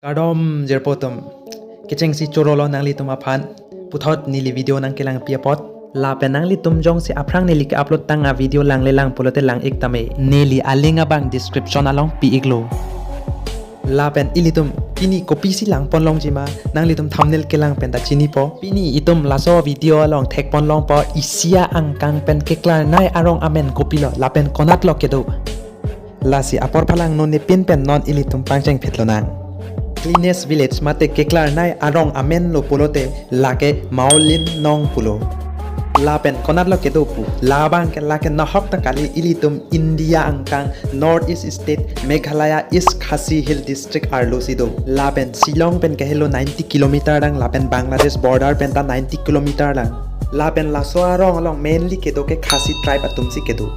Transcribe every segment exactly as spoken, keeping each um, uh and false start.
Kardom jirpo atum. Kechengsi chorolo nanglitum aphan. Puthot neli video nangkelangpi apot. Lapen nanglitum jongsi aphrang neli ke-upload tang a-video langle lang pulote lang-ik tame. Neli a-link abang description along pi-iklo. Lapen ilitum pini kopisi langpon longji ma, nanglitum thumbnail kelang pen ta chinipo. Pini itum laso video along thekpon longpo, Asia angkang pen keklarnei arong amen kopilo, lapen konatlo kedo. Lasi apor phalang non nepin pen non ilitum pangcheng phit lonang. Cleanest village mate keklarnei arong amen lo pulote lake Mawlynnong pulo. Lapen konatlo kedo pu. Labang ke lake nahok ta kali, ilitum India angkang North East State Meghalaya East Khasi Hill District arlosi do. Lapen Shillong pen kahelo ninety kilometer lang, lapen Bangladesh border pen ta ninety kilometer lang. Lapen laso arong along mainly kedo ke Khasi tribe atumsi kedo.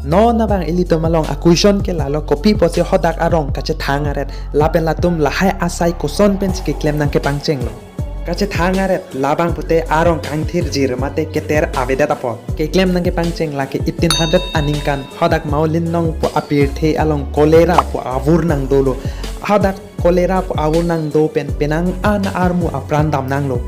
Non abang ilitum along a-question ke lalo, kopi pusi hadak arong kachethang aret, lapen latum lahai asai koson pensi keklem nang kepangchenglo. Kachethang aret, labang pute arong kangthirjir mate keter avedet apot. Keklem nang kepangcheng lake eighteen hundred aningkan hadak Mawlynnong pu apirthe along cholera pu avur nang dolo. Hadak cholera pu avur nang do pen penang an armu apran dam nanglo.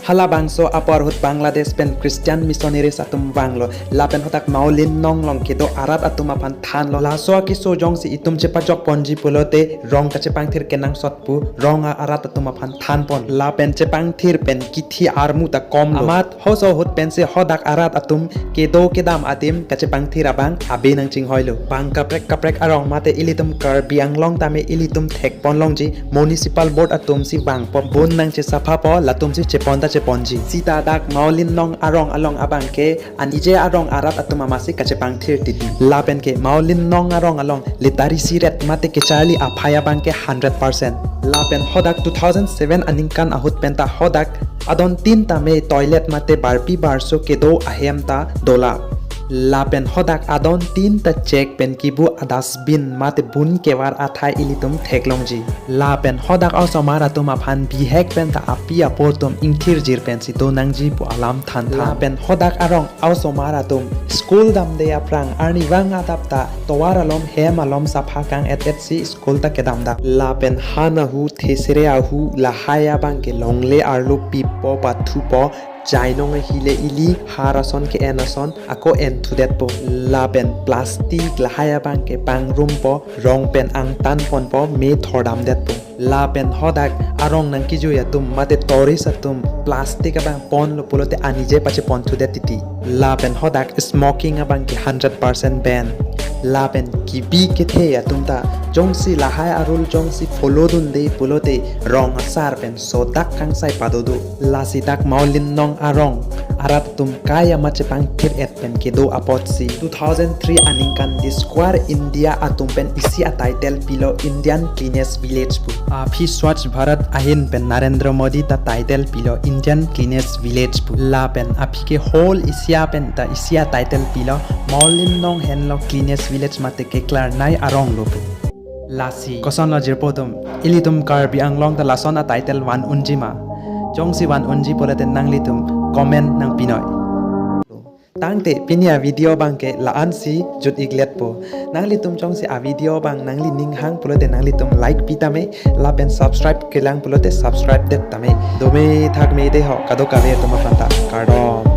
Halabangso apor ahut Bangladesh pen Christian missionaries atum vanglo. Lapen hadak Mawlynnong along kedo arat atum aphan thanlo. Laso akeso jongsi itum chepajok ponji pulote rong kachepangthir kenangsot pu rong a-arat atum aphan thanpon. Lapen chepangthir pen kithi armu ta komlo. Amat halaso ahut pensi hadak arat atum kedo kedam adim kachepangthir abang abe nang chinghoilo. Bang kaprek kaprek arong mate ilitum Karbi Anglong tame ilitum thekpon longji, municipal board atumsi vangpo, bun nang chesaphapo, latumsi chepon ta cheponji. Sita dak Mawlynnong arong along abang ke anije arong arat atum amatsi kachepangthir titi. Lapen ke Mawlynnong arong along literacy rate mate kecharli aphai abang ke hundred percent. Lapen hadak two thousand seven aningkan ahut pen ta hadak adon tin tame toilet mate barpi barso kedo ahem ta dolang. Lapen hadak adon tin ta chek pen kibu a-dustbin mate bun kevar athai ilitum theklongji. Lapen hadak osomar atum aphan bihek pen ta api apo atum ingthirjir pensi do nangji pu alam thanthan. Lapen hadak arong osomar atum school damde aphrang arnivang adap ta tovar alom hem alom sapha kang-et-et si school ta kedam dak. Lapen han ahu, thesere ahu, lahai abang ke longle arlo pipo pathupo, chainong ahile ili, har ason ke-en ason, ako enthudetpo. Lapen plastic lahai abang ke pangrumpo, rong pen angtan ponpo, me thordamdetpo. Lapen hadak arong nangkijui atum mate tourist atum plastic abang ponlo pulote anije pacheponthudet titi. Lapen hadak smoking abang ke hundred percent ban. Lapen kibi kethe atum ta jongsi lahai a-rule jongsi follow dunde pulote rong asar pen sodak kangsai padodo. Lasi dak Mawlynnong arong arat atum kai amat chepangthir-et pen kedo apotsi two thousand three aningkan Discover India atum pen isi a-title pilo Indian Cleanest Village pu. Aphi Swachh Bharat ahin pen Narendra Modi ta title pilo Indian Cleanest Village pu. Lapen aphi ke whole Asia pen ta isi a-title pilo Mawlynnong henlo cleanest village mate keklarnei arong lo pu. Lasi kosonlo jirpo atum, ilitum Karbi Anglong ta lason a-title van unji ma? Jongsi van unji pulote nanglitum comment nangpinoi. Tangte pini a-video abang ke la-ansi jut-ikletpo. Nanglitum jongsi a-video abang nangli ning hang pulote nanglitum like pitame, lapen subscribe kelang pulote subscribe det tame. Dome thakme dei ho, kadokave atum aphan ta kardom.